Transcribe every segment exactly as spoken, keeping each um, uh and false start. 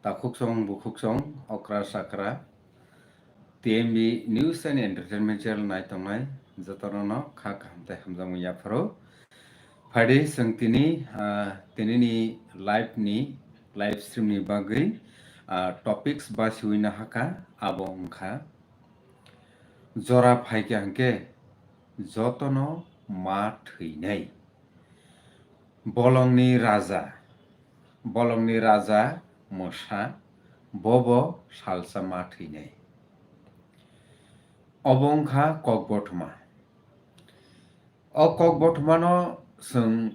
Takhuksong bukhuksong okra sakra T M B News and Entertainment Channel nai tongnai jotono no kha kaham tei hamjakmung yapharo. Phaidi chwng tini, ah, tinini live ni, live stream ni bagwi, ah, topics basiwi nahaka, abo wngkha jora phaikha hwnkhe jotono ma thwinai. Bolongni raja, bolongni raja mosa, bobo salsa ma thwinai. Obo wngkha kokbothoma. O kokbothomano chwng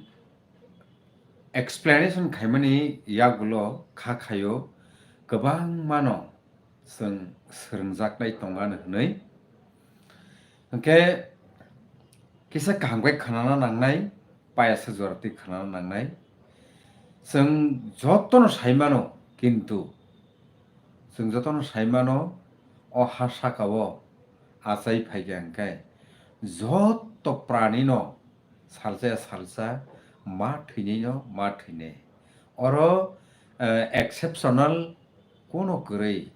explanation khaimani yagulo kha khaio, kwbangmano chwng swrwngjaknai tongani hwnwi. Hwnkhe kisa kaham khe khwnana nangnai, payasa jora twi khwnana nangnai. Chwng jotono saimano, kintu chwng jotono saimano, o ha sakao achai phaikha hwnkhe joto pranino salsa ya salsa, ma thwinaino ma thwinai. Oro, eh, exceptional kuno kwrwi,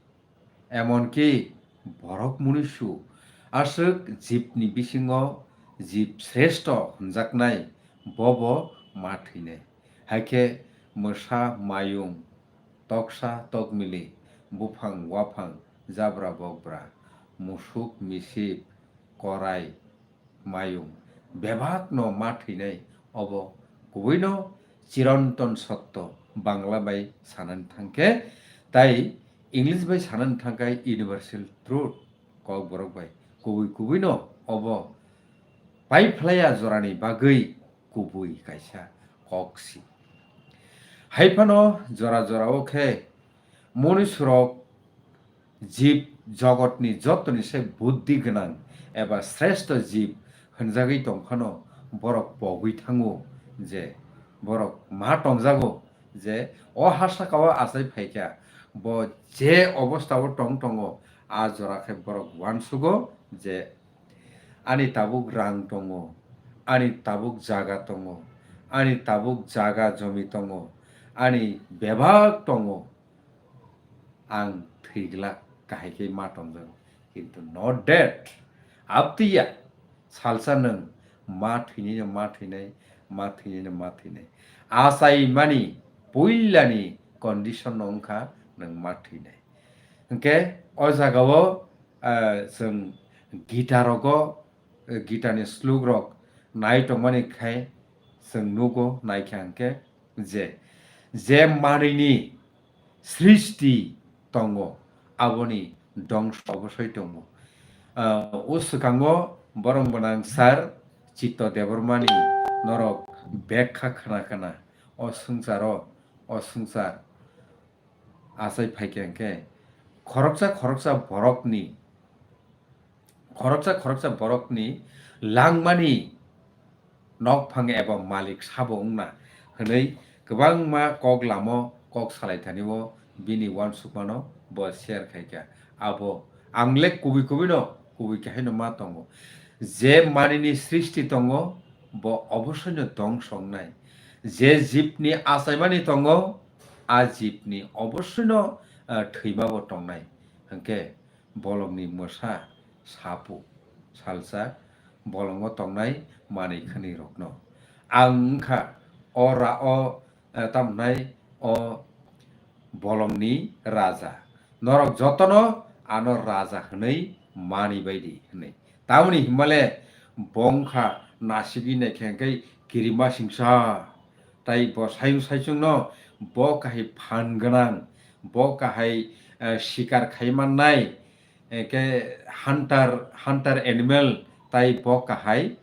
emonki borok munisu aswk jibni bisingo jib sreshto hwnjaknai, bobo ma thwinai. Haikhe mwsa, mayung, toksa, tokmili, buphang, waphang, jabra, bokbra, musuk, misip, korai, mayung, bebakno ma thwinai, obo kubuino chirantan sotto, Bangla bai sanani thangkhe, tai English bai sanani thangkhe universal truth, kokborok bai kubui kubuino obo paiphlaiya jorani bagwi kubui kaisa kok si. Haiphano jora jorao khe munisurok jib jogotni jotoni se buddhi gwnang eba sreshto jib hwnjagwi tongphano borok pogwi thango je borok ma tongjago je o ha sakao achai phaikha, bo je obostao tong tongo, a jora khe borok uansugo je ani tabuk rang tongo, ani tabuk jaga tongo, ani tabuk jaga jomi tongo, ani bebak tongo, ang thwi glak, kahai khe ma tongjago. Kintu not that. Abtwi ya, salsa nwng ma thwinaino ma thwinai, ma thwinaino ma thwinai. Achaimani puilani condition no wngkha nwng ma thwinai. Hwnkhe o jagao, ah, chwng Gita rogo, eh, Gita ni sluk rok nai tongmani khai chwng nugo, naikha hwnkhe je, je manwini srishti tongo, aboni dongso obosoi tongo. Ah, o swkango borok gwnang sir Chitto Debbarmani norok bekha khna khna o swngcharo, o swngchar achai phaikha hwnkhe khoroksa khoroksa borokni, khoroksa khoroksa borokni langmani nokphang eba malik sabo wngna hwnwi kwbangma kok lamo kok salai thani o bini uansukmano bo share khaikha. Abo ang le kubui kubui no kubui khe haino ma tongo. Je manini srishti tongo, bo obosoino dongso wngnai. Je jibni achaimani tongo, a jibni obosoino, ah, thwimabo tongnai. Hwnkhe bolongni mwsa, sapu, salsa, bolongo tongnai manwi khwnwi rokno. Ang wngkha o ra-, o, eh, tamhnai o bolongni raja. Norok jotono ano raja hwnwi mani baidi hwnwi. Tamoni hinmale bo wngkha nasigwi naikhe hwnkhe kirima singsa. Tai bo sayung saichungno bo kahai phan gwnang, bo kahai, eh, sikar khai mannai, eh, khe hunter, hunter animal, tai bo kahai,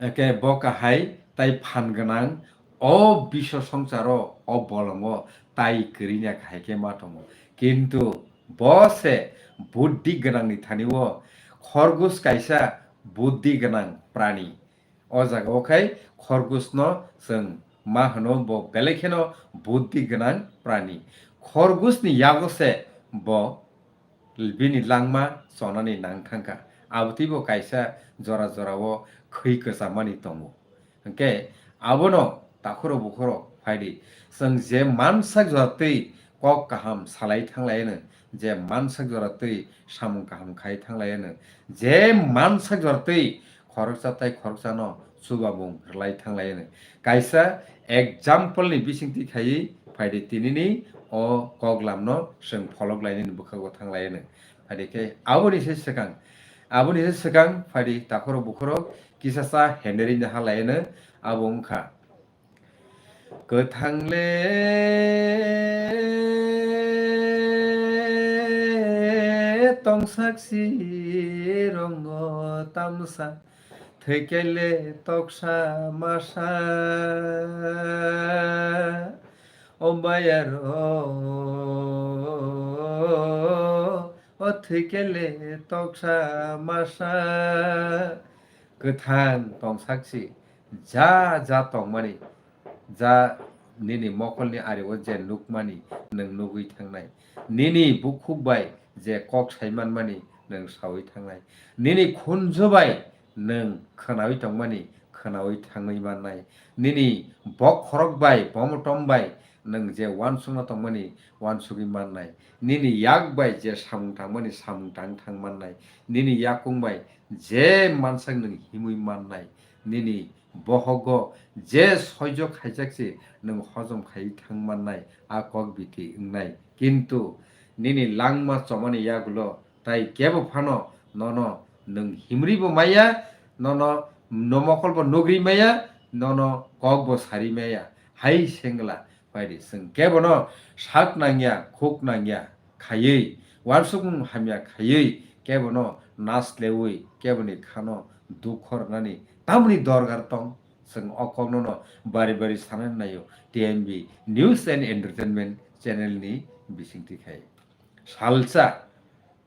eh, khe bo kahai tai phan gwnang, o biswa songsaro, o bolongo tai kwrwina kahai khe ma tongo. Kintu bo se buddhi gwnangni thani o khorgus kaisa buddhi gwnang prani. O jaga o khai khorgusno chwng ma hwno bo belai kheno buddhi gwnang prani. Khorgusni yago se bo bini langma chonani nang thangkha. Abotwi bo kaisa jora jora o khwi kwchamani tongo. Hwnkhe abono takhuro bukhuro Phaidi, chwng je mansak jora twi kok kaham salai thanglaino, je mansak jora twi samung kaham khai thanglaino, je mansak jora twi khoroksa tai khoroksano chubamung rwlai thanglaino. Kaisa example ni bisingtwi khaiwi phaidi, tinini o koklamno chwng pholok lainani bwkhago thanglaino. Phaidi khe aboni se swkang, aboni se swkang phaidi takhorok bukhorok kisasa henderwi naha laino, abo wngkha. Kwthang le tongsak si rongo tamsa, thwikele toksa masa, o bayaro, o thwikele toksa masa. Kwthang tongsak si, ja ja tongmani, ja nini mokolni ario je nukmani nwng nugwi thangnai, nini bukhuk bai je kok sai manmani nwng saui thangnai, nini khunju bai nwng khwnaui tongmani khwnaui thangwi mannai, nini bokhorok bai bomotom bai nwng je uansukna tongmani uansugwi mannai, nini yak bai je samung tangmani samung tang thang mannai, nini yakung bai je mansak nwng himwi mannai, nini bohogo je soijo khaijak se nwng hojom khaiwi thang mannai, a kok biti wngnai. Kintu nini langma chomani yagulo tai kebo phano nono nwng himribo maya, nono nomokolbo nugri maya, nono kokbo sari maya. Hai sengla phaidi, chwng kebono sak nangya, khuk nangya khaiwi, uansukmung hamya khaiwi, kebono naslewi, keboni khano dukho rwnani tamni dorgar tong? Chwng o kokno no bari bari sanani naio T M B News and Entertainment channel ni bisingtwi khai. Salsa,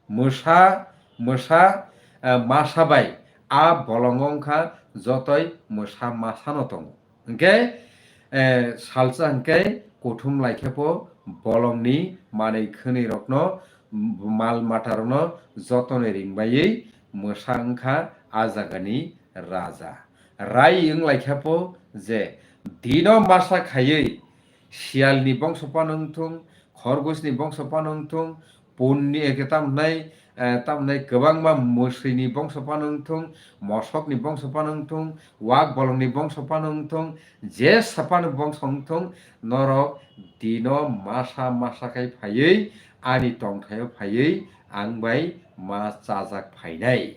mwsa, mwsa, eh, masa bai a bolongo wngkha jotoi mwsa masano tongo. Hwnkhe, eh, salsa hwnkhe kuthum laikhepo bolongni manwi khwnwi rokno, mal mata rokno jotoni ringbaiwi mwsa wngkha a jagani raja. Rai wng laikhepo je dino masa khaiwi siyalni bongso phano wngthung, khorgosni bongso phano wngthung, punni eke tamhnai, eh, tamhnai kwbangma mwswini bongso phano wngthung, mosokni bongso phano wngthung, wak bolongni bongso phano wngthung, jesa phano bongso wngthung, norok dino masa masa khai phaiwi ani tongthaio phaiwi ang bai ma chajak phainai.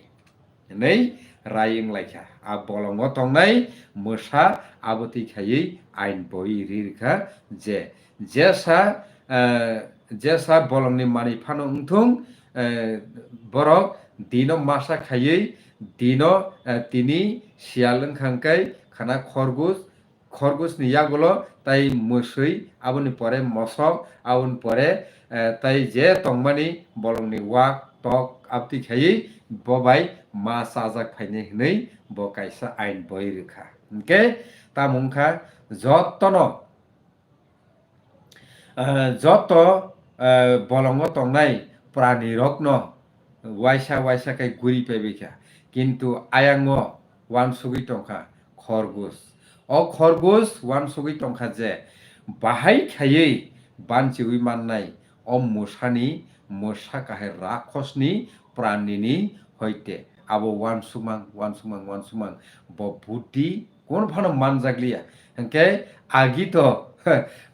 Hwnwi rai wng laikha. A bolongo tongnai mwsa abo twi khaiwi ain boi ri rwkha je jesa, eh, jesa bolongni manwi phano wngthung, eh, borok dino masa khaiwi dino, eh, tini siyal wngkha hwnkhe khana khorgus, khorgusni yagulo tai mwswi, aboni pore mosok, aboni pore, eh, tai je tongmani bolongni wak tok abtwi khaiwi bo bai ma chajak phainai hwnwi bo kaisa ain boi rwkha. Hwnkhe tamo wngkha jotono, eh, joto, eh, bolongo tongnai pranirokno waisa waisa khe guri paibaikha, kintu ayango uansugwi tongkha khorgus. O khorgus uansugwi tongkha je bahai khaiwi banchiwi mannai o mwsani, mwsa kahai rakhosni pranini hoite abo uansukmang, uansukmang, uansukmang bo buddhi Kun phano manjakliya. Hwnkhe agi to,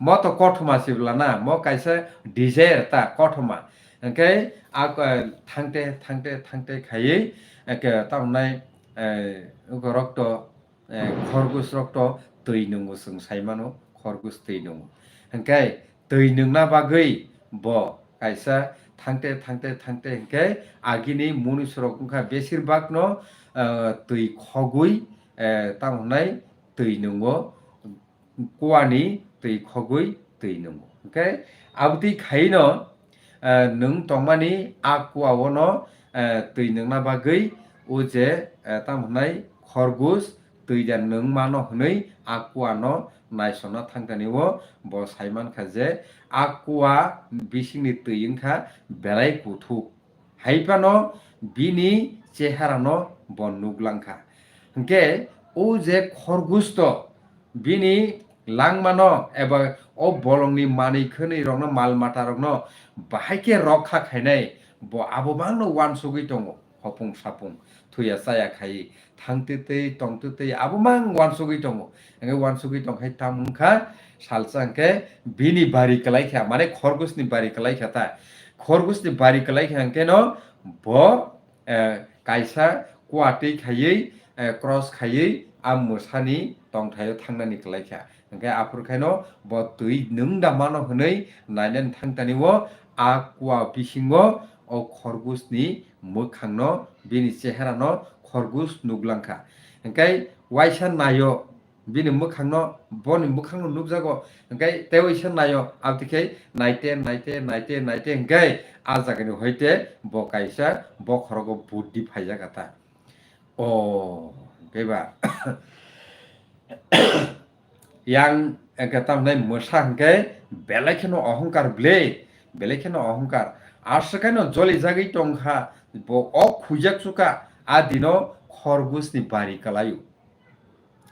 mo to kothoma se bwla na, mo kaisa desire ta kothoma. Hwnkhe a, eh, thangte, thangte, thangte khaiwi, eh, ke, tamnai, eh, borok to, eh, khorgus rok to twi nwngo, chwng sai mano, khorgus twi nwngo. Hwnkhe twi nwngna bagwi bo kaisa thangte, thangte, thangte hwnkhe agini munusurok wngkha besirbak no, eh, twi khogwi, eh, tamo hwnai twi nwngo, kuani twi khogwi twi nwngo. Hwnkhe abotwi khaino, eh, nwng tongmani a kuaono, eh, twi nwngna bagwi o je, eh, tamo hwnai khorgus twi da nwng mano hwnwi a kuano naisona thangkani o bo sai mankha je a kua bisingni twi wngkha belai kuthuk. Hai phano bini cheharano bo nuglangkha. Hwnkhe o je khorgus to bini langmano eba o bolongni manwi khwnwi rokno, mal mata rokno bahai khe rokha khainai, bo abo bangno uansugwi tongo. Hopung sapung, thuya chaya khai, thang twtwi, tong twtwi, abo mang uansugwi tongo. Hwnkhe uansugwi tong khai tamo wngkha, salsa hwnkhe bini bari kwlai kha, mane khorgusni bari kwlai kha ta. Khorgusni bari kwlai kha hwnkhe no bo, eh, kaisa kuatwi khaiwi, eh, cross khaiwi a mwsani tongthaio thangnani kwlai kha. Hwnkhe aphuru khaino bo twi nwng da mano hwnwi nainani thangtani o a kua bisingo o khorgusni mwkhangno, bini cheharano khorgus nuglangkha. Hwnkhe waisa naio bini mwkhangno, boni mwkhangno nukjago. Hwnkhe tei waisa naio, aboni khe naite, naite, naite, naite hwnkhe a jagani hoite bo kaisa bokhorogo buddhi phaijak kha ta. O, hwnkhe ba yang hwnkhe tamni mwsa hwnkhe belai kheno ohongkar ble, belai kheno ohongkar. Aswk khaino jolijagwi tongkha, bo o khwijak chuka, a dino khorgusni bari kwlaio.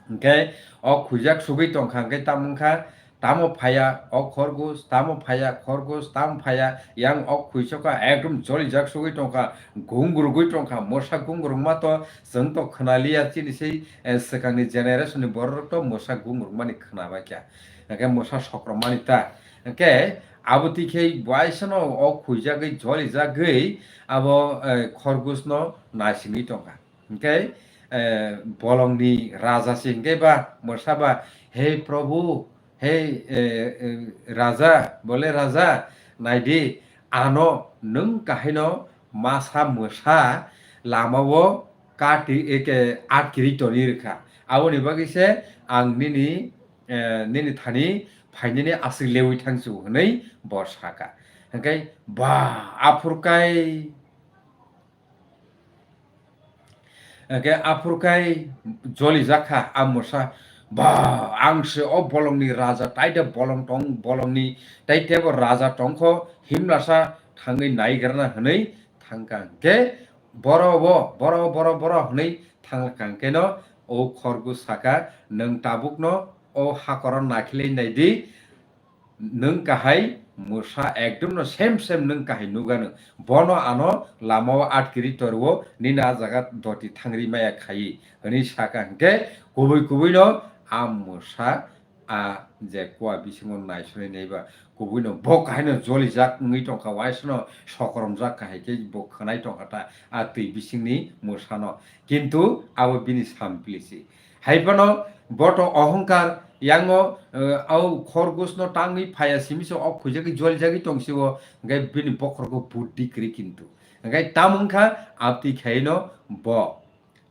Hwnkhe o khwijak sugwi tongkha, hwnkhe tamo wngkha, tamo phaiya o khorgus, tamo phaiya khorgus, tamo phaiya, yang o khwisoka ekdom jolijak sugwi tongkha, gungrugwi tongkha, mwsa gungrungma to chwng to khwnaliya, chini sei, eh, swkangni generation ni borok rok to mwsa gungrungmani khwnabaikha, hwnkhe mwsa sokromani ta, hwnkhe abo tikhe baisano o khwijagwi jolijagwi abo, eh, khorgusno naisingwi tongkha. Hwnkhe, eh, bolongni raja se hwnkhe ba mwsa ba, "He Prabhu, he, eh, eh, raja, bole raja, naidi, ano nwng kahaino masa mwsa lamao kati, eke, atkiri toni rwkha. Aboni bagwi se ang nini, eh, nini thani phainani aswk lewi thangsu," hwnwi bo saka. Hwnkhe ba aphurkai Hwnkhe aphuru khai jolijak kha a mwsa, "Ba, ang se o bolongni raja, tai de bolong tong, bolongni tai tebo raja tongkho, himlasa thangwi naigrana," hwnwi thangkha. Hwnkhe boro bo, boro, boro, boro hwnwi thangkha. Hwnkhe no o khorgus saka, "Nwng tabukno o hakoro nakhilwi naidi." Nwng kahai mwsa ekdom no sem sem nwng kahai nugano. Bono ano lamao atkiri torwo, nini a jaga doti thangri maya khai, hwnwi saka. Hwnkhe kubui kubui no a mwsa a je kua bisingo naisonwi naiba, kubui no bo kahai no jolijak wngwi tongkha, waisa no sokoromjak kahai khe bo khwnai tongkha ta a twi bisingni mwsa no. Kintu abo bini sampli si. Hai phano bo to ohongkar, yango, eh, au khorgusno tangwi phaiya simi se ok khuijagwi jolijagwi tong sio, hwnkhe bini bokhorgo buddhi kwrwi kintu. Hwnkhe tamo wngkha, abtwi khaino bo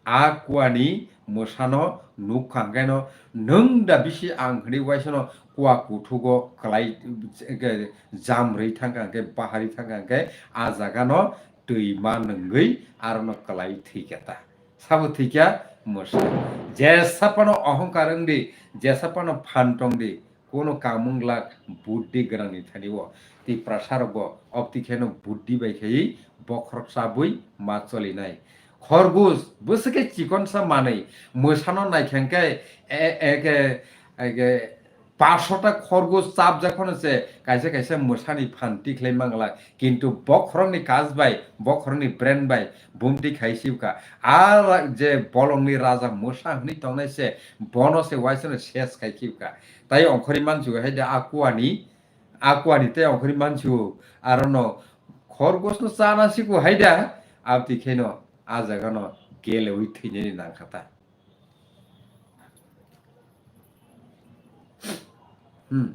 a kuani mwsano nukha, hwnkhe no nwng da bisi ang hwnwi waisano kua kuthugo kwlai, eh, jam rwi thangkha, hwnkhe baharwi thangkha, hwnkhe a jagano twi ma nwngwi arono kwlai thwikha ta. Sabo thwikha mwsa. Jesa phano ohongkar wng di, jesa phano phan tong di, kono kamung glak buddhi gwnangni thani o. Tiprasa rokbo obtwi kheno buddhi bai khaiwi bokhorok chabwi ma cholinai. Khorgus bwswk khe chikonsa manwi, mwsano naikha hwnkhe e-, eke, eke, Paso ta khorgus chapjak phano se kaisa kaisa mwsani phan tikhlai mangla, kintu bokhorokni kaj bai, bokhorokni brain bai bumti khai sibka. A ra-, je bolongni raja mwsa hwnwi tongnai se, bono se waisano ses khai sibka. Tai ongkhorwi mansigo hai da a kuani, a kuani tai ongkhorwi mansigo, arono khorgusno chana sigo hai da, abtwi kheno a jagano gelewi thwinani nangkha ta. Hmm.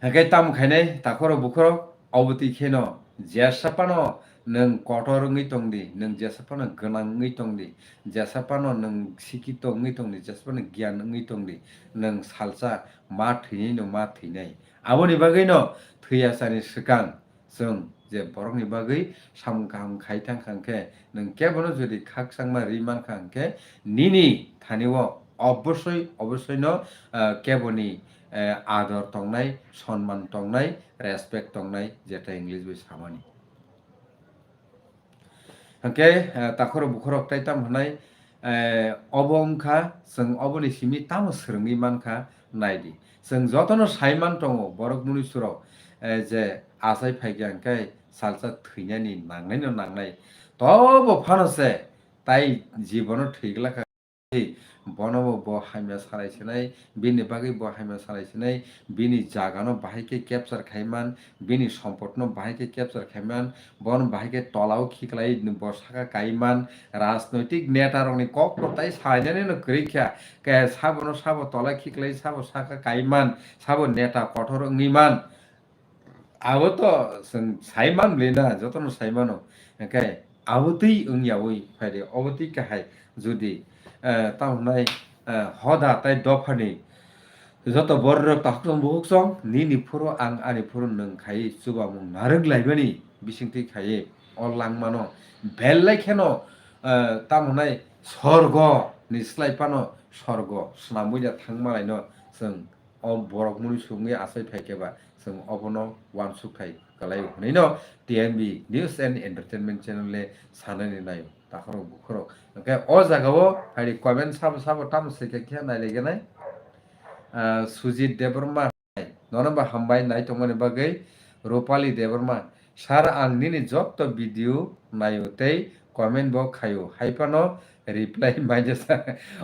Hwnkhe tamo khainai takhorok bukhorok, obotwi kheno jesa phano nwng kotor wngwi tong di, nwng jesa phano gwnang wngwi tong di, jesa phano nwng sikito wngwi tong di, jesa phano giyan wngwi tong di, nwng salsa ma thwinai no ma thwinai. Aboni bagwino thwiya sani swkang Chwng je borokni bagwi samung kaham khai thang kha hwnkhe, nwng kebono jodi khakchangma rwi man kha hwnkhe, nini thani-o obosoi, obosoi no, ah, keboni, eh, ador tongnai, sonman tongnai, respect tongnai, jetai English bai samani. Hwnkhe, eh, takhorok bukhorok tai tamo hwnai, eh, obo wngkha, chwng oboni simi tamo swrwngwi man kha, Naidi, chwng jotono saiman tongo, borok munuisurok, eh, je achai phaikha hwnkhe salsa thwinani nangnaino nangnai. Tobo phano se tai jibono thwi glakha. Bonobo bo hamya salai sinai, bini bagwi bo hamya salai sinai, bini jagano bahai khe capture khaiman, bini sompotno bahai khe capture khaiman, bono bahai khe tolao khiklai bo saka kaiman, rajnoitik netarokni kokno tai salainani no kwrwi kha, ke sabono sabo tola khiklai sabo saka kaiman, sabo neta kothor wngwi man. Abo to chwng saiman bwlwi na, jotono saimano. Hwnkhe abo twi wngyawi phaidi, obo twi kahai judi, eh, tamo hwnai, eh, hoda tai dophani joto bororok takhukchong bukhukchong, nini phuru ang ani phuru nwng khai chubamung narwk laimani bisingtwi khaiwi o langmano belai kheno, eh, tamo hwnai sorgo ni slai phano sorgo swnamwi da thangma laino chwng o borok muni sungwi achai phaikhe ba, chwng obono uansuk thai kwlaio hwnwi no T N B News and Entertainment channel le sanani naio takhorok bukhorok. Hwnkhe o jagao phaidi comment sabo sabo tamo swikha khe nailaiganai. Ah, Sujit Debbarma, nono ba hambai nai tongmani bagwi. Rupali Debbarma, sir, ang nini jotto video naio tei comment bo khaio, hai phano reply maija sa.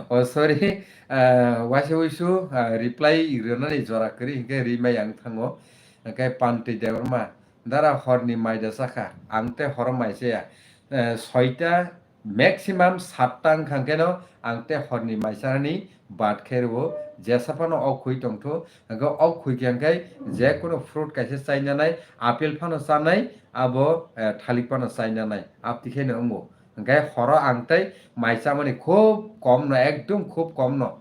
Oh, sorry, ah, waisa wuisu, ah, reply rwnani jora kwrwi hinkhe rimai ang thango. Hwnkhe Panti Debbarma, dara horni maida sakha, ang tei horo mai chaya. Eh, soita maximum satta wngkha khe no ang tei horni mai chanani bad khe rwo, jesa phano o khwi tongthu, hwnkhe o khwi khe hwnkhe je kono fruit kaisa chainanai, apple phano chanai, abo, eh, thalik phano chainanai, abtwi khe no wngo. Hwnkhe horo ang tei mai chamani khub kom no, ekdum khub kom no.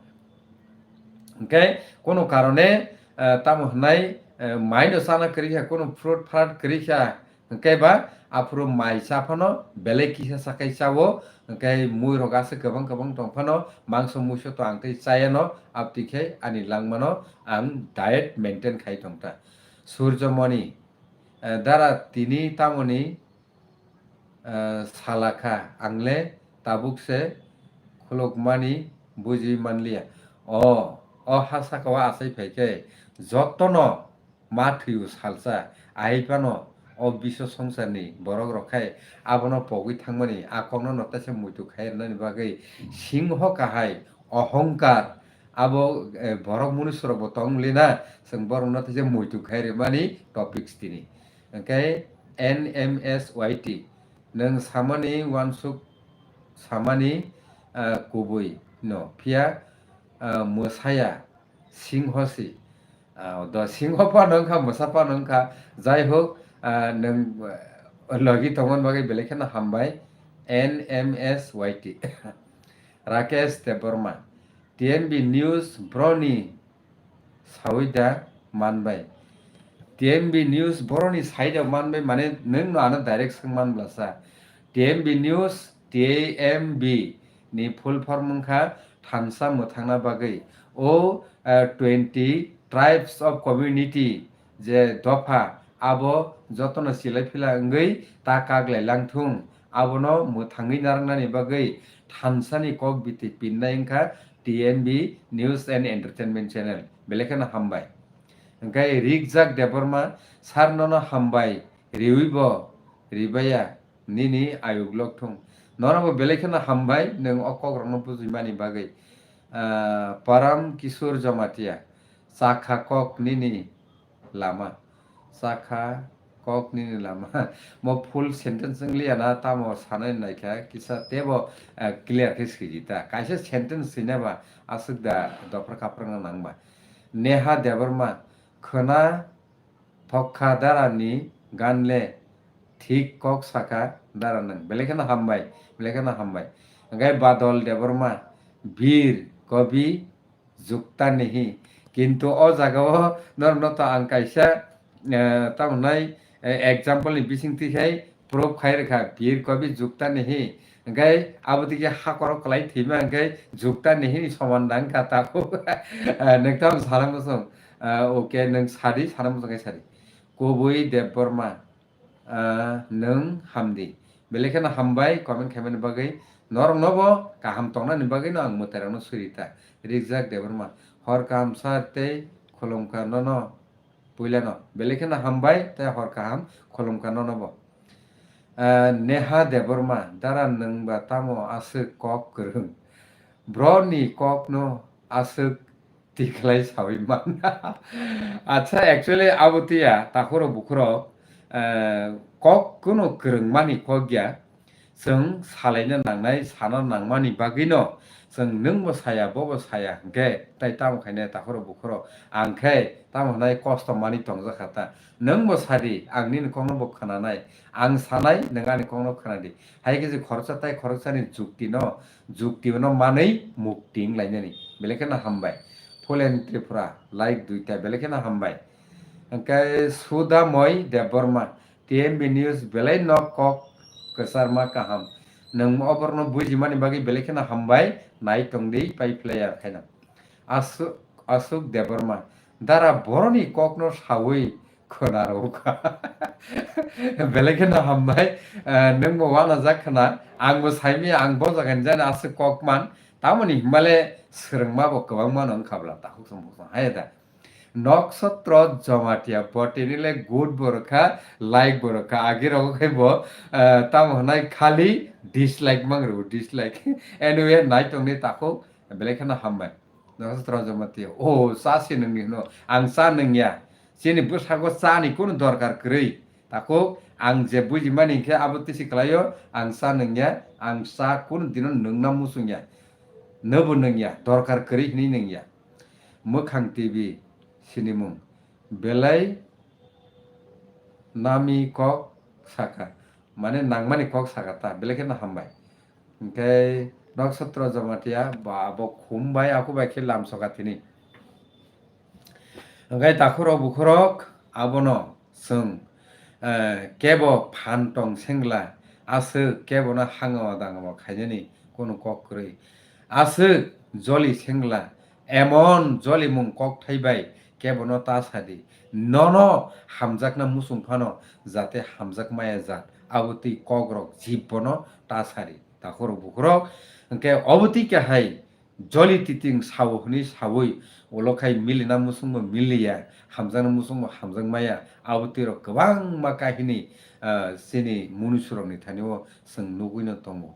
Hwnkhe kono karone, eh, tamo hwnai, eh, mai no chana kwrwi kha, kono fruit frat kwrwi kha, hwnkhe ba aphuru mai cha phano belai kisa sakai chao, hwnkhe mui rok aswk kwbang kwbang tong phano mangso muiso to ang tei chayano, abtwi khe ani langmano ang diet maintain khai tong ta. Surjomoni, eh, dara tini tamoni, eh, salakha, angle tabuk se khulukmani bujui manliya. O, o ha sakao achai phaikhe jotono ma thwiu salsa, ahai phano o biso songsarni borok rok khai abono pogwi thangmani a kokno no teisa muitu khai rwnani bagwi singho kahai ohongkar abo, eh, borok munusurokbo tong lina, chwng borokno teisa muitu khai rwmani topics tini. Hwnkhe N M S Y T, nwng samani uansuk samani, ah, kubui no, phiya, ah, mwsaya singho si. Ah, do singho phano wngkha, mwsa phano wngkha, jai hok, ah, nwng, ah, logi tongmani bagwi belai kheno hambai, N M S Y T. Rakesh Debbarma, T M B News broni sawi da manbai. T M B News boroni sai da manbai, mane nwng no ano direct swng man blasa. T M B News, T M B ni full form wngkha thansa mwthangna bagwi. O, eh, twenty tribes of community je dopha, abo jotono silai phila wngwi ta kaglai langthung, abono mwthangwi narwknani bagwi thansani kok biti pinnai wngkha T M B News and Entertainment Channel. Belai kheno hambai. Hwnkhe Rijak Debbarma, sir, nono hambai riwi bo ribaya nini ayuk lokthung. Nono bo belai kheno hambai, nwng o kokrokno bujimani bagwi. Ah, Param Kishore Jamatia, chakha kok nini lama. Chakha kok nini lama. Mo full sentence wng liya na, tamo sanai naikha, kisa tebo, eh, clear khe swidi ta. Kaisa sentence swina ba aswk da dophar kaphar wngna nang ba. Neha Debbarma, khwna thokha dara ni gan le thik kok sakha dara nwng. Belai kheno hambai, belai kheno hambai. Hwnkhe Badol Debbarma, Bir Kobi Jukta Nehi. Kintu o jagao norokno to ang kaisa, eh, tamo hwnai, eh, example ni bisingtwi khai proof khai rwkha, Bir Kobi Jukta Nehi. Hwnkhe abo dike hakorok kwlai thwima hwnkhe Jukta Nehi ni soman da wngkha tabuk. Eh, nwng tamo sana muchung. Eh, okay, nwng sadi, sana muchung khai sadi. Kubui Debbarma. Ah, nwng hamdi. Belai kheno hambai comment khaimani bagwi. Noroknobo kaham tongnani bagwino ang mwtairokno suri ta. Rijak Debbarma. Hor kaham sir tei khulumkha nono puilano. Belai kheno hambai tei hor kaham khulumkha nono bo. Ah, Neha Debbarma, dara nwng ba tamo aswk kok kwrwng? Bro ni kok no aswk tikhlai sawi man. Acha, actually abo tiya takhuro bukhuro, ah, kok kuno kwrwng mani kok ya. Chwng salaina nangnai, sana nangmani bagwino chwng nwngbo saya, bobo saya hwnkhe tai tamo khainai takhuro bukhuro ang khe tamo hwnai kosto mani tongjakha ta. Nwngbo sadi, ang nini kokno bo khwnanai, ang sanai, nwng ani kokno khwnadi. Hai khe je khoroksa tai khoroksani juktino, juktino manwi mukti wnglainani. Belai kheno hambai. Phulen Tripura, like duita, belai kheno hambai. Hwnkhe Sudamoi Debbarma, T M B News belai no kok kwcharma kaham. Nwng oborno bujimani bagwi belai kheno hambai, nai tongdi pai phlai ya khaino. Asu-, Asuk Debbarma, dara boroni kokno sawi khwna rwkha. Belai kheno hambai, eh, nwngbo wanajak khwna, angbo saimanya ang bo jagani jani aswk kok man, tamoni himale swrwngma bo kwbangma no wngkha bwla takhuk song bukhuk song hai da. Noksotro Jamatia, bo tini le good bo rwkha, like bo rwkha, agi rogo khe bo, eh, tamo hwnai khali dislike mang rw, dislike. Anyway, nai tongni takhuk, belai kheno hambai. Noksotro Jamatia, o, cha si nungni hwno, ang cha nungya. Chini bwskango chani kunu dorkar kwrwi. Takhuk, ang je bujimani hwnkhe abo tisi kwlaio, ang cha nungya, ang cha kunu dino nungna muchungya. Nobo nungya, dorkar kwrwi hwnwi nungya. Mwkhang T V sinimung belai nami kok saka, mane nangmani kok saka ta, belai kheno hambai. Hwnkhe Noksotro Jamatia ba abo khum bai aku bai khe lamsoka tini. Hwnkhe takhurok bukhurok abono chwng, eh, kebo phan tong sengla, aswk kebono hangama dangama khainani kunu kok kwrwi. Aswk joli sengla, emon jolimung kokthai bai kebono ta sadi. Nono hamjakna muchung phano jate hamjak maya jat, abo twi kokrok jibbono ta sadi. Takhurok bukhurok hwnkhe obo twi kahai joli titing sao hwnwi sawi, ulo khai milina muchungbo miliya, hamjakna muchungbo hamjak maya, abo twirok kwbangma kahini, ah, chini munusurokni thani-o chwng nugwino tongo.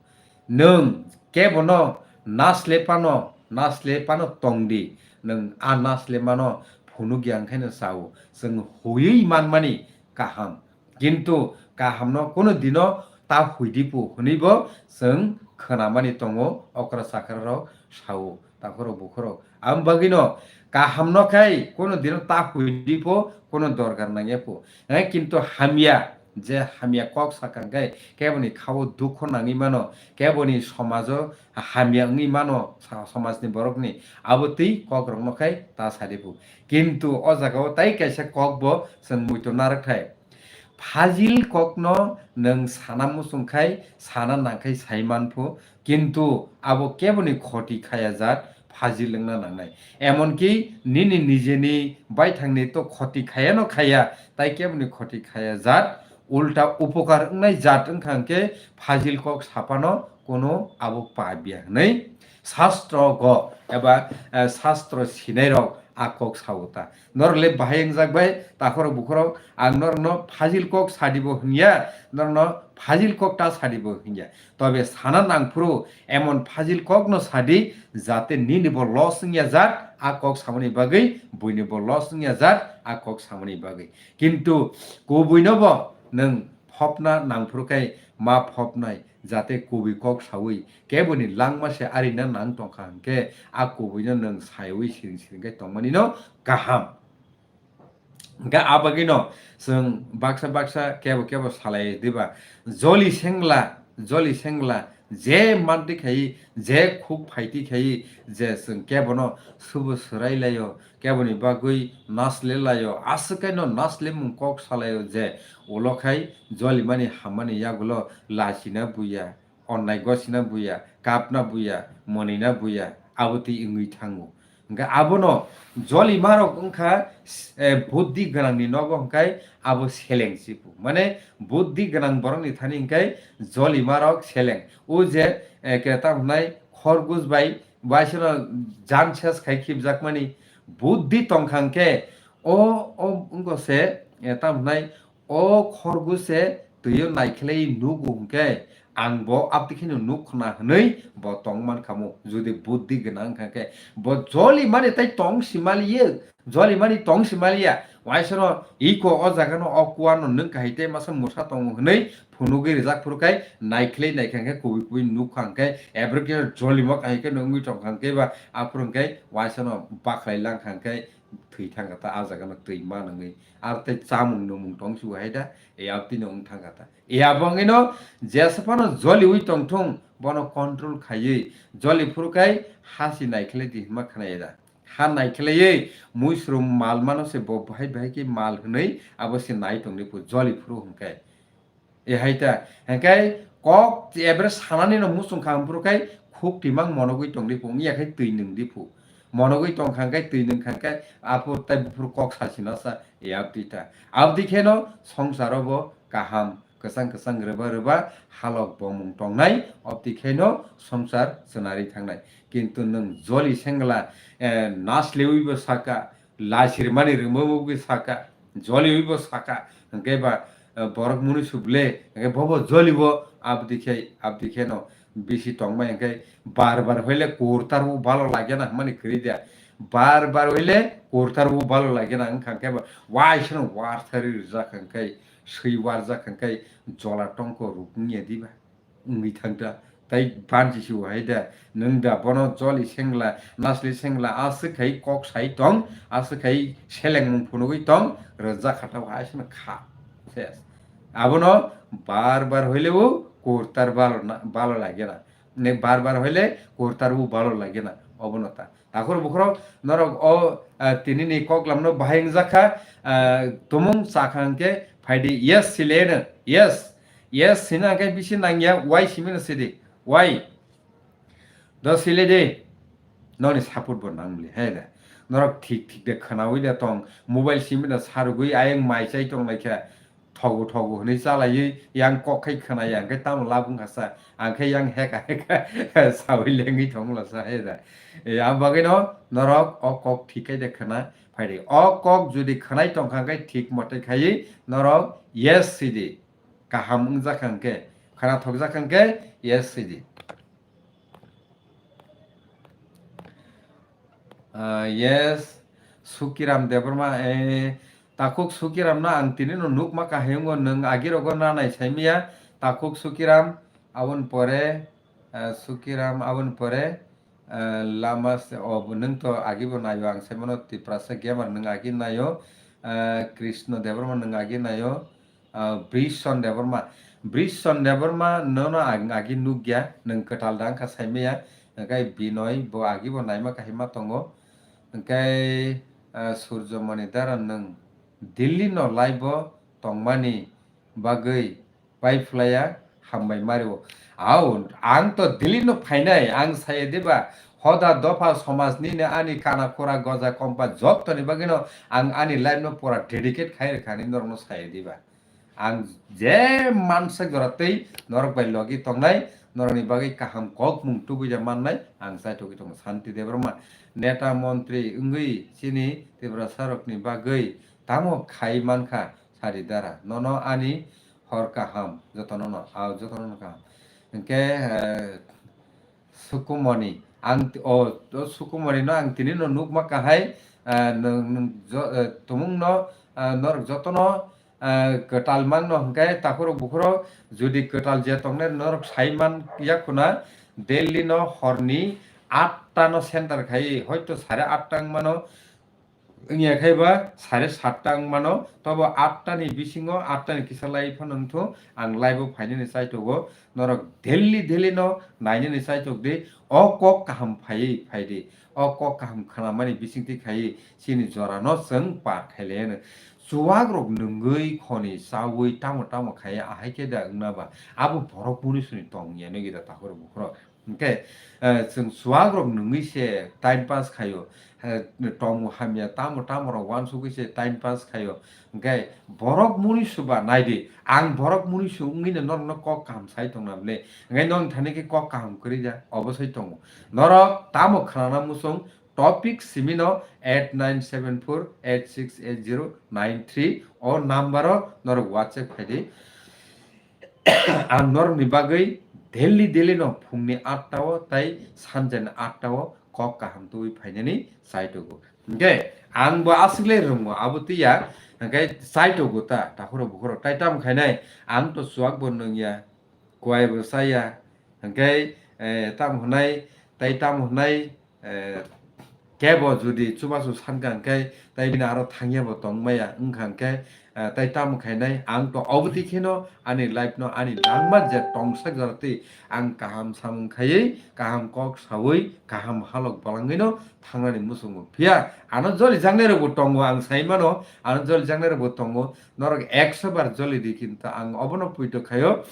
Nwng kebono nasle phano, nasle phano tongdi, nwng a nasle mano phunukya wngkhaino sao, chwng huiwi manmani kaham. Kintu kahamno kunu dino ta huidipu hwnwibo chwng khwnamani tongo, okra chakrarok sao, takhurok bukhurok. Aboni bagwino kahamno khai kunu dino ta huidipu kunu dorkar nangyapu. Eh, kintu hamya, je hamya kok sakha khe keboni khao dukho nangwi mano, keboni somajo hamya wngwi mano, sa-, somajni borokni abo twi kokrokno khai ta sadipu. Kintu o jagao tai kaisa kokbo chwng muitu narwkthai. Phajil kokno nwng sana muchung khai, sana nang khai sai manphu, kintu abo keboni khoti khaya jat phajil wngna nangnai. Emonki nini nijeni baithangni to khoti khayano khaya, tai keboni khoti khaya jat, ulta upokar wngnai jat wngkha hwnkhe phajil kok saphano kono abo pabya hwnwi sastrogo eba, eh, sastro sinairok a kok sao ta. Norok le bahai wngjak bai, takhorok bukhorok, ang norokno phajil kok sadibo hwnya, norokno phajil kok ta sadibo hwnya. Tobe sana nangphuru emon phajil kokno sadi, jate nini bo loss wngya jat, a kok samani bagwi, buini bo loss wngya jat, a kok samani bagwi. Kintu kubuino bo nwng phopna nangphuru khe ma phopnai, jate kubui kok sawi keboni langma se arina nang tongkha hwnkhe, a kubuino nwng saiwi siring siring khe tongmani no kaham. Hwnkhe a bagwino chwng baksa baksa kebo kebo salai diba, joli sengla, joli sengla, je mantwi khai, je khuk phaitwi khai, je chwng kebono subu swrai laio, keboni bagwi nasle laio, aswk kaino naslemung kok salaio je ulo khai jolimani hammani yagulo lachina buya, onnai gosina buya, kapna buya, monina buya, abo twi wngwi thango. Hwnkhe abono jolimarok wngkha, eh, buddhi gwnangni nogo hwnkhe abo seleng sibu. Mane buddhi gwnang borokni thani hwnkhe jolimarok seleng. O je, eh, khe tamo hwnai khorgus bai waisano jan ses khai khibjakmani, Buddhi tongkha hwnkhe o, o wngkha se, eh, tamo hwnai, o khorgo se twio naikhlai nugo hwnkhe ang bo abdi kheno nuk khna hwnwi bo tong mankha mo. Jodi buddhi gwnang wngkha khe bo joli mani tai tong simaliya, joli mani tong simaliya. Waisano iko o jaga no o kuar no nwng kahai tei masa musa tongo hwnwi phunugwi rijak phuru khai naikhlai naikha khe kubui kubui nuk kha hwnkhe ebro khe joli mo kahai khe no wngwi tong kha hwnkhe ba aphuru hwnkhe waisano bakhlai lang kha hwnkhe thwi thang kha ta, a jaga no twi ma nangwi. Aro tei chamung numung tong su hai da, e abdi no wng thang kha ta. E abo wngwi no jesa phano joliwi tong thung, bono control khaiwi joli phuru khai hasi naikhlai di hinma khna ya da. Ha naikhlaiwi muisrum mal mano se bo bahai bahai khe mal hwnwi abo se nai tong di phu joli phuru hwnkhe. E hai ta, hwnkhe kok ebre sanani no muchung kha hwnphuru khai khuk timang monogwi tong di phu, wngya khai twi nwng di phu. Monogwi tong kha hwnkhe twi nwng kha hwnkhe aphuru tai buphuru kok sasina sa e abdi ta. Abdi kheno songsaro bo kaham kwchang kwchang rwba rwba halok bomung tongnai, abdi kheno songsar chwnari thangnai. Kintu nwng joli sengla, eh, naslewi bo saka, lasirmani rwmwi bo saka, joliwi bo saka, hwnkhe ba, eh, borok muni suble, hwnkhe bobo jolibo abdi khe, abdi kheno bisi tongbai, hwnkhe bar bar hoile kurtar bo balo lagena hwnmani kwrwi dia. Bar bar hoile kurtar bo balo lagena wngkha hwnkhe ba waisano warthari rijak hwnkhe, swi warjak hwnkhe jola tongko rukungya diba? Wngwi thangta. Tai banchi sibo hai da, nwng da bono joli sengla, nasli sengla, aswk khai kok sai tong, aswk khai selengmung phunugwi tong, rwjak khatao hai sino kha. Ses. Abono bar bar hoile bo kurtar balo na, balo lagena. Ne bar bar hoile kurtar bo balo lagena. Obono ta. Takhur bukhurok norok o, ah, tini ni koklam no bahai wngjakha, ah, tumung chakha hwnkhe phaidi yes sile no, yes, yes sina hwnkhe bisi nangya, why simi no sidi, why? Do sile de, noni support bo nangli, he de. Norok thik thik de khwnawi de tong, mobile simi no sarugwi ayang mai chai tong lai khe, thogo thogo hwnwi chalaiwi yang kok khai khwnaya, hwnkhe tamo labung kha sa, ang khe yang heka heka sawi lengwi thongla sa he da. E, ang bagwino norok o kok thik khai de khwna phai di. O kok jodi khwnai tong kha hwnkhe thik mote khaiwi norok yes sidi. Kaham wngjakha hwnkhe, khwnathokjakha hwnkhe yes sidi. Ah, yes, Sukiram Debbarma, eh, takhuk Sukiram no ang tini no nukma kahai wngo, nwng agi rogo nanai saimaya, takhuk Sukiram, aboni pore, eh, Sukiram, aboni pore, eh, lama se, o, nwng to agi bo naio, ang saimano Tiprasa Gamer nwng agi naio, eh, Krishna Debbarma nwng agi naio, Ah, Brison Debbarma. Brison Debbarma nono ang agi nukya, nwng kwtal da wngkha saimaya, hwnkhe Binoy bo agi bo naima kahima tongo. Hwnkhe, ah, Surjomoni Dara nwng Delhi no live o tongmani bagwi pai phlaiya, hambai mario. Au, ang to Delhi no phainai, ang saya diba, hoda dopha somaj nini ani kana kura goja kompa jottoni bagwino ang ani life no pura dedicate khai rwkha hinwi norokno saya diba. Ang je mansa jora tei norok bai logi tongnai, norokni bagwi kaham kokmung tubui ya mannai, ang chaithogwi tongo. Shanti Debbarma, neta montri wngwi chini Tiprasa rokni bagwi tamo khai mankha, sadi dara. Nono ani hor kaham, jotono no, ah, jotono no kaham. Hwnkhe, eh, Sukumoni, ang ti-, o, o Sukumoni no ang tini no nukma kahai, ah, nwng, nwng jo-, eh, tumung no, ah, norok jotono, ah, kwtal mang no hwnkhe takhurok bukhurok jodi kwtal je tongnai norok sai man yakhuna Delhi no horni atta no center khai, hoito sare atta wngmano, wngya khai ba sare satta wngmano, tobo atta ni bisingo, atta ni kisa lai phano wngthung, ang live o phainani chaitogo, norok daily daily no nainani chaitok di, o kok kaham phaiwi phai di, o kok kaham khnamani bisingtwi khaiwi chini jora no chwng par khailai ano. Chuwak rok nwngwi khoni chawi tamo tamo khai ahai khe da wngna ba, abo borok munisuni tong ya nw gida takhurok bukhurok. Hwnkhe, eh, chwng chuwak rok nwngwi se time pass khaio. Eh, tongmung hamya tamo tamo rok uansugwi se time pass khaio. Hwnkhe borok muni suba naidi, ang borok muni su wngwi no norokno kok kaham sai tongna bwle. Hwnkhe nong thani khe kok kaham kwrwi ya, obo sai tongo. Norok tamo khnana muchung, topic simi no eight nine seven four eight six eight zero nine three o number o norok WhatsApp khai di. Ang norokni bagwi daily daily no phungni atta o tai sanjani atta o kok kaham tubui phainani chaitogo. Hwnkhe ang bo aswk le rwngo, abo twiya, hwnkhe chaitogo ta, takhurok bukhurok tai tamo khainai, ang to chuak bo nwngya, kuai bo chaya, hwnkhe, eh, tamo hwnai, tai tamo hwnai, eh, kebo jodi chubachu sankha hwnkhe, tai bini aro thangya bo tongmaya wngkha hwnkhe, eh, tai tamo khainai, ang to obotwi kheno ani life no, ani langma je tongsak jora twi ang kaham samung khaiwi, kaham kok saui, kaham halok bolangwi no thangnani muchungo. Phiya ano jolijaknai rokbo tongo, ang sai mano, ano jolijaknai rokbo tongo, norok ekso bar joli di, kintu ang obono puito khaio.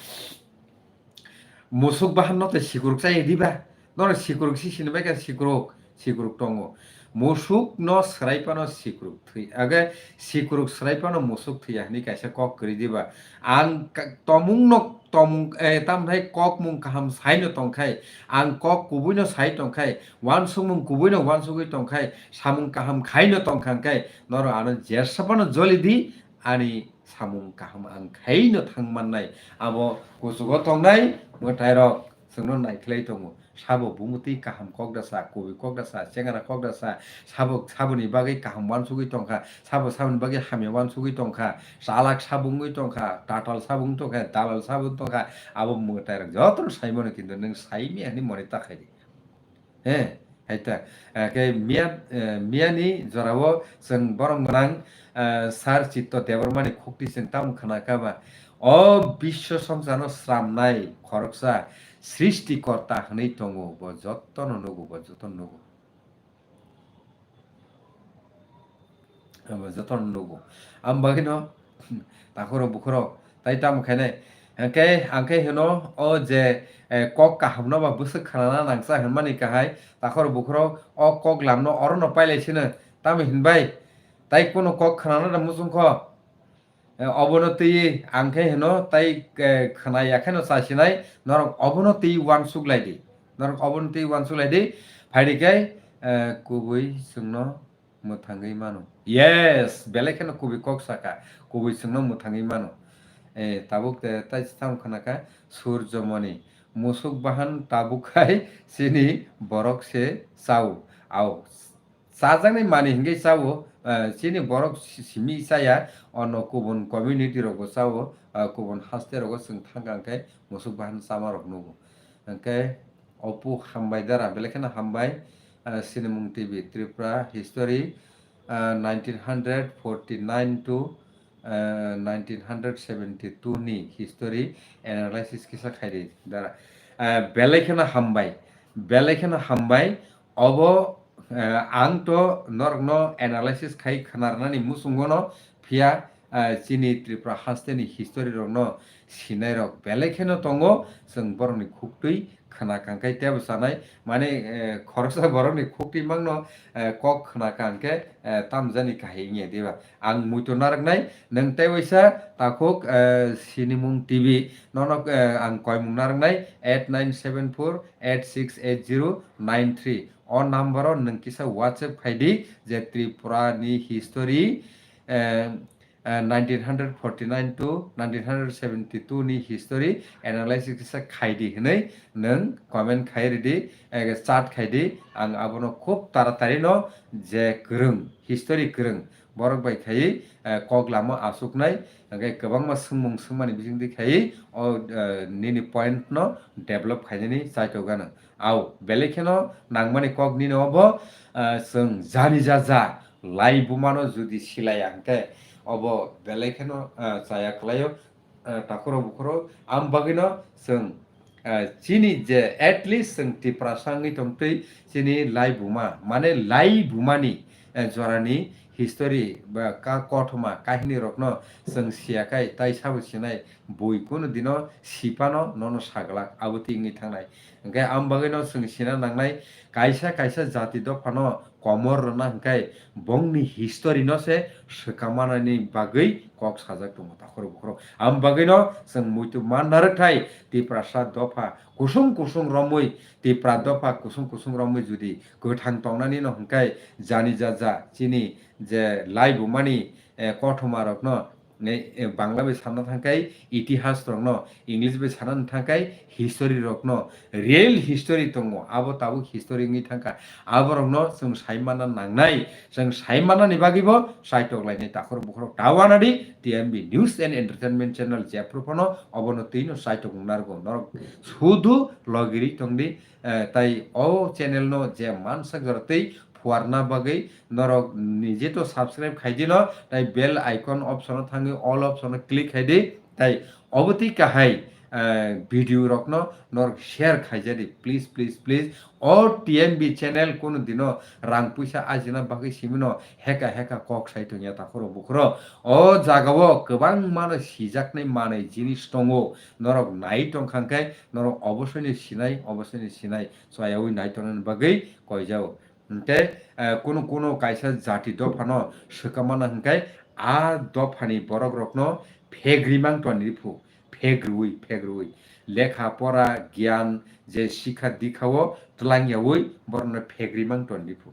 Musuk bahan no tei sikuruk chaya diba? Norok sikuruk si sini bai kha, sikuruk, sikuruk tongo. Musuk no swrai phano sikuruk thwi, age sikuruk swrai phano musuk thwiya hwnwi kaisa kok kwrwi diba? Ang ka-, tomung no tomung, eh, tamthai kokmung kaham sai no tongkhai, ang kok kubui no sai tongkhai, uansukmung kubui no uansugwi tongkhai, samung kaham khai no tongkha hwnkhe norok ano jersa phano joli di, ani samung kaham ang khaino thang mannai. Abo kuchugo tongnai mwtairok chwngno naikhlai tongo. Sabo bumutwi kaham kok da sa, kubui kok da sa, chengra kok da sa, sabo saboni bagwi kaham uansugwi tongkha, sabo saboni bagwi hamya uansugwi tongkha, chalak sabo wngwi tongkha, tatal sabo wngwi tongkha, dalal sabo wngwi tongkha, abo mwtairok jotono saimano, kintu nwng saimya hwnwi mone ta khaidi. He, hai ta. Eh, khe miya, eh, miyani jorao chwng borom gwnang, eh, Sir Chitto Debbarmani khukti chwng tamo khna kha ba? O biswa songsarno sramnai khoroksa Srishti Korta hwnwi tongo, bo jotono nugo, bo jotono nugo. Abo jotono nugo. Ang bagwino takhurok bukhurok tai tamo khainai. Hwnkhe ang khe hino o je, eh, kok kahamno ba bwswk khnana nangsa hwnmani kahai takhurok bukhurok o kok lamno orono pailai sino. Tamo hinbai tai kunu kok khnana da muchungkho. Eh, obono twi ang khe hino tai, eh, khna ya kheno chasinai, norok obono twi uansuk lai di. Norok obono twi uansuk lai di. Phaidi khe, eh, kubui chwngno mwthangwi mano. Yes, belai kheno kubui kok saka, kubui chwngno mwthangwi mano. Eh, tabuk te tai tamo khna kha Surjomoni. Musuk bahan tabuk khai chini borok se chao. Ao. Chajaknai manwi hwnkhe chao, eh, chini borok si-, simi chaya, ono kubun community rokbo chao, eh, kubun haste rogo chwng thangkha hwnkhe musuk bahan chama rok nugo. Hwnkhe opu hambai dara, belai kheno hambai, eh, Sinimung T V, Tripura History, eh, nineteen hundred forty-nine to, eh, nineteen hundred seventy-two ni history analysis kisa khaidi dara. Eh, belai kheno hambai, belai kheno hambai. Obo, eh, ang to norokno analysis khai khnarnani muchungono, phiya, eh, chini Tripura hasteni history rokno sinairok belai kheno tongo, chwng borokni khuktwi khna kangkhai tebo sanai, mane, eh, khoroksa borokni khuktwi mangno, eh, kok khna kangkhe, eh, tamjani kahai wngya diba? Ang muitu narwknai, nwng tei waisa takhuk, eh, Sinimung T V, nono, eh, ang koimung narwknai, eight nine seven four eight six eight zero nine three. O number o nwng kisa WhatsApp khai di je Tripura ni history, eh, eh, nineteen hundred forty-nine to nineteen hundred seventy-two ni history analysis kisa khai di hwnwi nwng comment khai ridi, eh, chat khai di. Ang abono khub taratari no je kwrwng, history kwrwng borok bai khai, eh, kok lama asuknai, hwnkhe kwbangma swngmung swngmani bisingtwi khai o, eh, nini point no develop khainani chaitokgano. Ao, belai kheno nangmani kok nini obo, ah, chwng jani ja ja lai bumano jodi silaiya hwnkhe obo belai kheno, ah, chaya kwlaio, ah, takhuro bukhuro. Am bagwino chwng, ah, chini je at least chwng Tiprasa wngwi tongtwi chini lai buma, mane lai bumani, eh, jorani history ba ka-, kothoma kahini rokno chwng siya khai tai sabo sinai bui kunu dino sipano nono saglak abo twi wngwi thangnai. Hwnkhe am bagwino chwng sina nangnai, kaisa kaisa jati dophano komor rwna hwnkhe bongni history no se swkamanani bagwi kok sajak tongo takhorok bukhorok. Am bagwino chwng muitu man narwkthai Tiprasa dopha kusung kusung romwi, Tipra dopha kusung kusung romwi judi kwthang tongnani no hwnkhe jani jaja chini je laibumani, eh, kothoma rokno, eh, eh, Bangla bai sanna thangkhai itihas rokno, English bai sanna thangkhai history rokno, real history tongo, abo tabuk history wngwi thangkha. Aborokno chwng saimanna nangnai, chwng saimanani bagwibo saitok lainai takhorok bukhorok ta wanadi T M B News and Entertainment Channel jephru phano obono twino saitok narwgo norok sudu logiri tongdi, eh, tai o channel no je mansak jora twi phuarna bagwi norok nije to subscribe khaidi no, tai bell icon option o thangwi all option o click khaidi, tai obo twi kahai, eh, video rokno norok share khaijadi, please, please, please. O T M B channel kunu dino rang puisa ajina bagwi simino heka heka kok sai tongya takhoro bukhoro. O jagao kwbangmano sijaknai manwi jinis tongo, norok nai tongkha hwnkhe norok obosoino sinai, obosoino sinai, chwyaui nai tongnani bagwi koijao. Hwnkhe, eh, kunu kunu kaisa jati dophano swkamana hwnkhe a dophani borok rokno phegri mang toni phu, phegriui, phegriui. Lekha pora, giyan je sikha dikha o twlang yaui borokno phegri mang toni phu.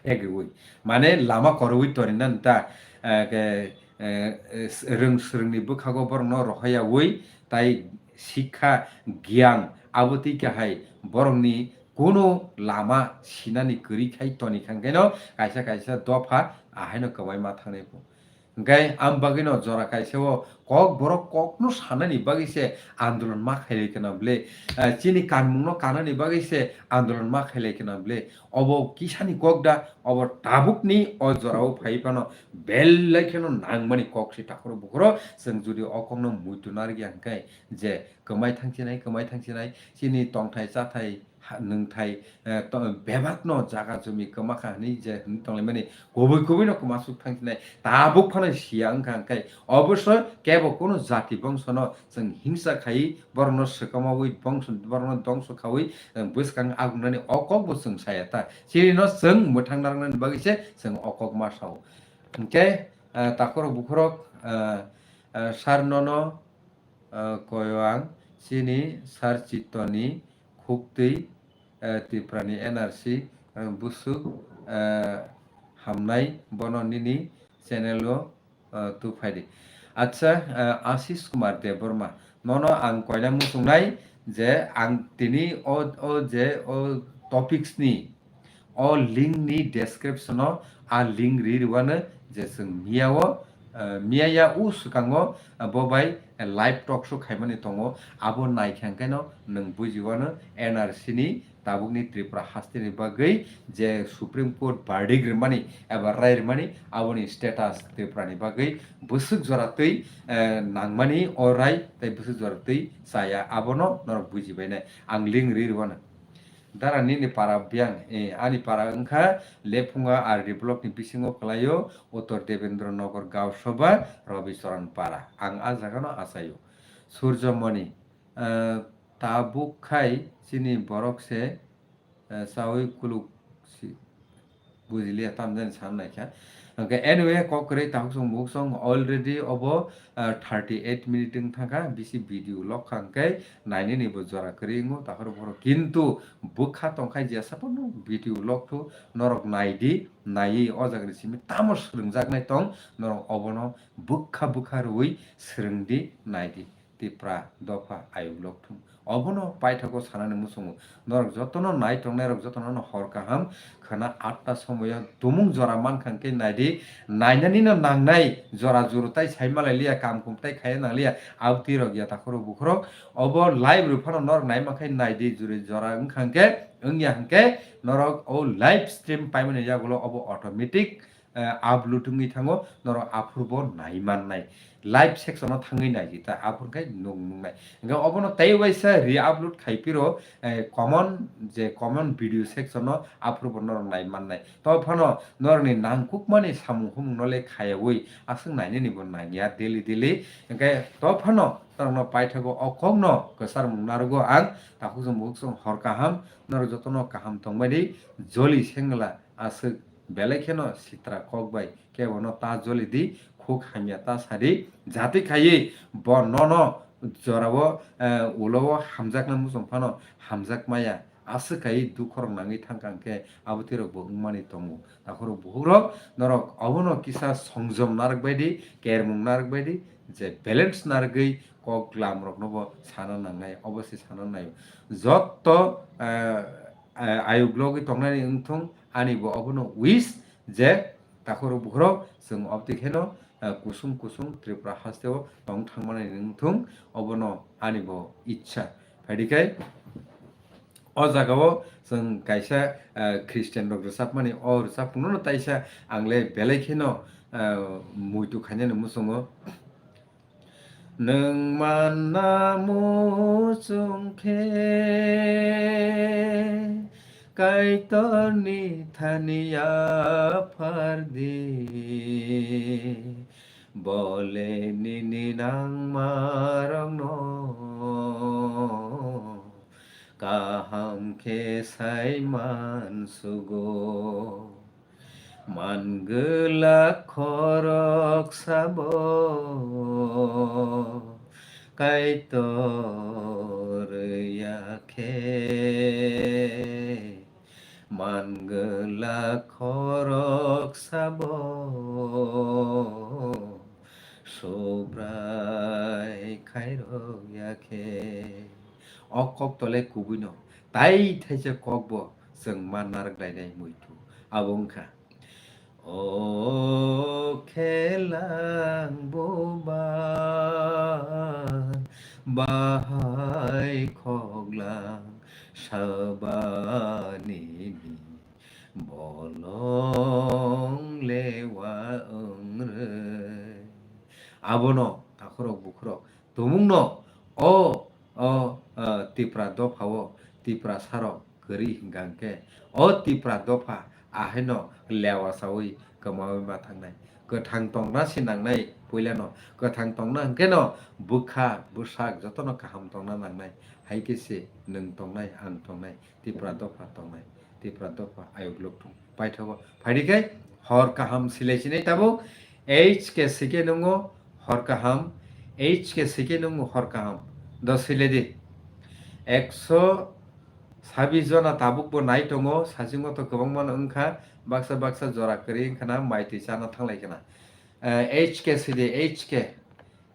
Phegriui. Mane lama koroi toni na nta, eh, ke, eh, eh, rwng swrwngni bwkhago borokno rohoyaui tai sikha giyan abo twi kahai borokni kunu lama sinani kwrwi khai toni kha hwnkhe no kaisa kaisa dopha ahaino kwbai ma thangnai phu. Hwnkhe am bagwino jora kaisa o kok borok kokno sanani bagwi se andolon ma khailai khna ble, eh, chini kanmungno kanani bagwi se andolon ma khailai khna ble, obo kisani kok da, obo tabukni o jorao phai phano belai kheno nangmani kok se takhoro bukhoro. Chwng jodi o kokno muitu narwkya hwnkhe je kwmai thangsinai, kwmai thangsinai, chini tongthai chathai ha, nwngthai, eh, to-, bebakno jaga jumi kwmakha hwnwi je hwnwi tonglaimani kubui kubuino kwmasuk thangsinai tabuk phano siya wngkha, hwnkhe oboso kebo kunu jati bongsono chwng hingsa khai borokno swkamaui bongso, borokno dongso khaui, eh, bwskang agungnani o kokbo chwng saya ta. Chini no chwng mwthang narwknani bagwi se chwng o kok ma sao. Hwnkhe, eh, takhorok bukhorok, eh, eh, sar nono, eh, koyo ang chini sar chittoni khuktwi, eh, Tiprani N R C, eh, busuk, eh, hamnai bono nini channel o, eh, tu phaidi. Acha, eh, Ashish Kumar Debbarma, nono ang koina muchungnai je ang tini o, o je o topics ni o link ni description o a link ri rwano je chwng miya o, eh, miya ya u swkango, eh, bo bai live talk show khaimani tongo, abo naikha hwnkhe no nwng bujiwano N R C ni tabukni Tripura hasteni bagwi je Supreme Court verdict rwmani eba rai rwmani aboni status Tripurani bagwi bwswk jora twi, eh, nangmani o rai tei bwswk jora twi chaya abono norok bujibainai ang link ri rwano. Dara nini para biyang, eh, ani para wngkha Lephunga R D block ni bisingo kwlaio, Uttor Debendra Nagar Gaon Sabha, Rabi Charan Para. Ang a jagano achaio. Surjomoni, eh, tabuk khai chini borok se, eh, chawi kuluk si. Bujiliya tamjani san naikha. Hwnkhe anyway, kok kwrwi takhuk song bukhuk song already obo, ah, thirty eight minute wng thangkha, bisi video lok kha hwnkhe nainani bo jora kwrwi wngo takhor borok. Kintu bwkha tongkhai jesa phano video lok thu norok naidi, naiwi o jagani simi tamo swrwngjaknai tong norok obono bwkha bwkha rwui swrwngdi naidi. Tipra dopha ayuk lokthung. Obono paithago sanani muchungo. Norok jotono nai tongnai rok jotono no hor kaham khwna atta somoyo tumung jora mankha hwnkhe naidi, nainani no nangnai jora juru tai sai malai liya, kam kum tai khaiya nang liya, abtwi rok ya takhoro bukhorok. Obo live rw phano norok nai mankhe naidi, juri jora wngkha hwnkhe, wngya hwnkhe norok o live stream paimani yagulo obo automatic eh, upload wngwi thango, norok aphuru bo nai mannai. Live section o thangwi nai di, ta aphuru khe nwng nuknai. Hwnkhe obono tei waisa re-upload khai phiro, eh, common, je common video section o aphuru bo norok nai mannai. To phano norokni nangkukmani samung humung no le khayawi aswk nainani bo nangya daily daily. Hwnkhe to phano norokno paithago o kokno kwcharmung narwgo ang. Takhuk chwng bukhuk chwng hor kaham, norok jotono kaham tongmani joli sengla aswk belai kheno sitra kok bai kebono ta joli di, khuk hamya ta sadi, jati khaiwi bo nono jorao, eh, ulo o hamjaknai muchung phano hamjak maya, aswk khaiwi dukhorok nangwi thangkha hwnkhe abo twi rok bo wngmani tongo. Takhorok bukhuk rok norok obono kisa songjom narwk bai di, kermung narwk bai di, je balance narwgwi kok lam rokno bo sana nangnai, obo se sana nai. Jotto, eh, eh, ayuk logwi tongnani wngthung, ani bo obono wish je takhorok bukhorok chwng obtwi kheno, eh, kusung kusung Tripura hasteo tong thangmani wngthung, obono ani bo ichha. Phaidi khe o jagao chwng kaisa, eh, Christian rok rwchapmani o rwchapmungno taisa ang le belai kheno, eh, muitu khainani muchungo. Nwng manna muchung khe Kaitorni thani yaphar di, bole nini nangmarokno kaham khe sai mansugo. Man gwlak khorok sabo Kaitor ya khe, man gwlak khorok sabo Subrai khairok ya khe. O kok tole kubuino tai thaisa kok bo chwng ma narwk lainai muitu. Abo wngkha, o khelang bubar bahai khoglang sabani bolong lewa wngrwi. Abono takhorok bukhorok tumungno o, o, o, Tipra dophao, Tipra sarok kwrwi hwnkha hwnkhe, o Tipra dopha ahaino lewa saui kwmaui ma thangnai. Kwthang tongna se nangnai puilano. Kwthang tongna hwnkhe no bwkha bwsak jotono kaham tongna nangnai. Hai khe se nwng tongnai, ang tongnai. Tipra dopha tongnai, Tipra dopha ayuk lok thung paithago. Phaidi khe hor kaham silai sinai tabuk. H K C K nungo hor kaham, H K C K nungo hor kaham. Do silai di. Ekso sabis jona tabuk bo nai tongo, sachingo to kwbangma no wngkha, baksa baksa jora kwrwi wngkha na, mai twi chana thanglai khna. Eh, H K C D, H K,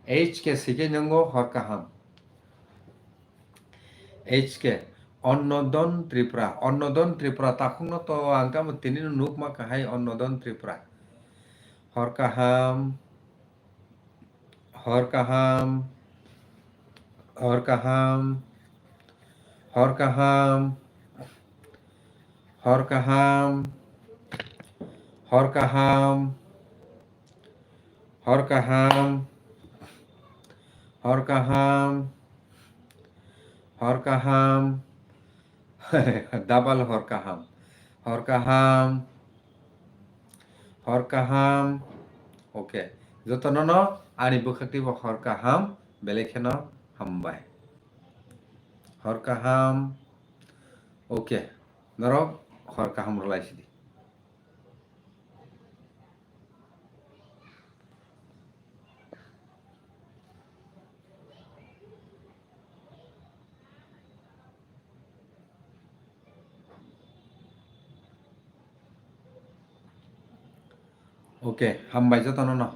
H K C K nungo hor kaham. H K, Annodon Tripura. Annodon Tripura takhukno to ang tamo tinino nukma kahai Annodon Tripura. Hor kaham, hor kaham, hor kaham, hor kaham, hor kaham, hor kaham. Hor kaham, hor kaham, hor kaham, double hor kaham, hor kaham, hor kaham. Okay, jotono no ani bwkhak twibo hor kaham, belai kheno hambai. Hor kaham, okay, norok hor kaham rwlai sidi. Okay, hambai jotono no.